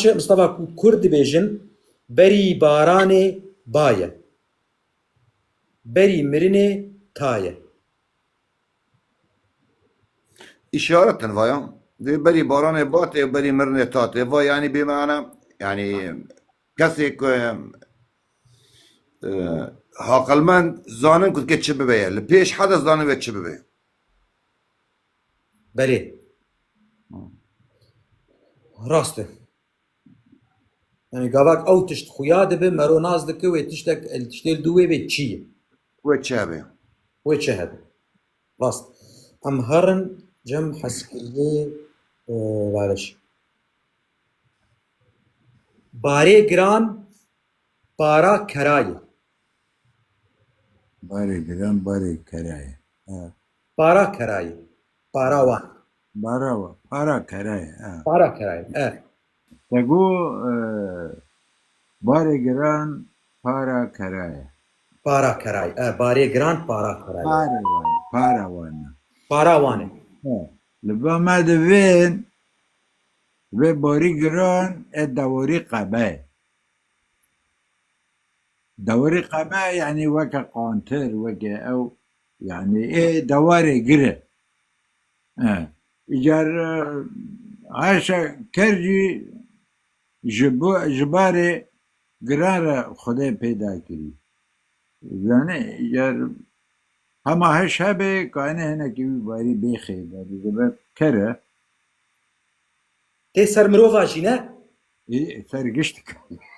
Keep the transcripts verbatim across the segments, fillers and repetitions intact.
e Mistefa, ku Kurd dibêjin, berî baranê ba ye. Berî mirinê ta ye. Îşaret in vaya. Dê berî baranê ba tê, berî mirinê ta tê. Va yanî bê mana, yanî kesê ku, e, haqilmend zanin ku dike çi bibe ye. Li pêş hede zanin wê çi bibe. Belê. Rast e. Yani gavak ew tişt xuya dibe, mero nas dike wê tiştek, tiştê li dû wê bê çi ye? Wê çi hebe? Wê çi hebe? Rast. Em herin cem heskiriyê, e, valiş. Barê giran para kerayê. Barê giran, barê kerayê. Ha. Para kerayê. Para wan. Bara wa, para kerayê. Ha. Para kerayê. E. Te got, e, barê giran, para kerayê. Para kerayê. E, barê giran para kerayê. Para wan, para wan. Para wan e. Ha. Li ba me divên, vê barî giran, e dewarî qebe. Dewarî qebe, yanî weke qantir, weke ew, yanî ê dewarê gir e. E, îcar, e, haşa ker jî ji bo, ji barê giran re Xwedê peyda kirî. Zanî, îcar hema hiş hebe, kayne hinekî wî barî bêxê, barî dibe ker e. Tê ser mirova jî ne? Ê, ser gişt.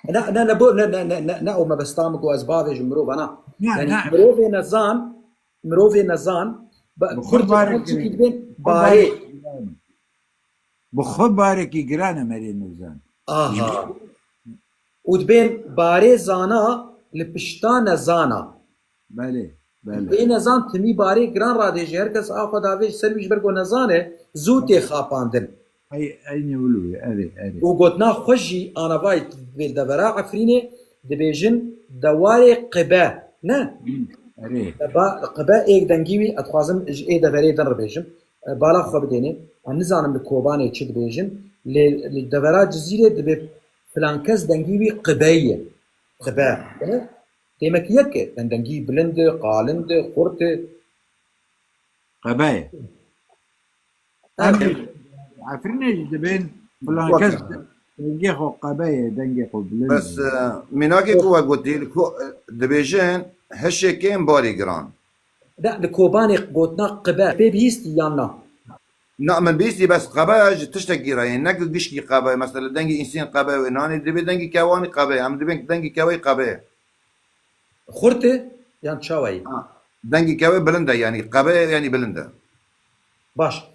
Ne, ne, ne, bo, ne, ne, ne, ne, ne, o mebesta min ku ez bavêjim mirova, na. Ne, Yani ne. Mirovê nezan, mirovê nezan, ba, Bi Kurd xwe barê her çi kirî. dibên barê. Bi xwe barekî giran e merê nizan. Aha. Û dibên barê zana li pişta nezana. Belê, belê. Bê nezan timî barê giran radêjê. Her kes axa davêj ser wî ji ber ku nezane, zû tê xapandin. Ey, eynî wilo ye, erê, erê. Û gotina xwe jî anavayê vê devera Efrînê dibêjin dewarê qibe. Ne? Erê. Ba, qibe êk dengî wî, ez dixwazim ji ê deverê din re bêjim. E, bala xwe bidêne. Ez nizanim li Kobanê çi dibêjin. Lê li devera Cizîrê dibê filan kes dengî wî qibeyî ye. Qibe. Ne? Demek yek e. Em dengî bilind e, qalind e, xurt e. Qebe ye. Em Efrînê jî dibên filan kes dengê xwe qebe ye, dengê xwe bilind Bes, ye. e, mînakê ku we gotî, li ku, e, dibêjin, hişê kêm barî giran. De, li Kobanê gotina qibe pê bihîstî yan na? Na, min bihîstî, bes qebe ji tiştekî re ye, ne ku gişkî qebe ye. Mesela dengê însên qebe ye, nanê dibê dengê kewanî qebe ye. Em dibên dengê keweyî qebe ye. Xurt e yan çawa ye? Ha, dengê kewê bilind e, yanî qebe ye, yanî bilind e. Baş.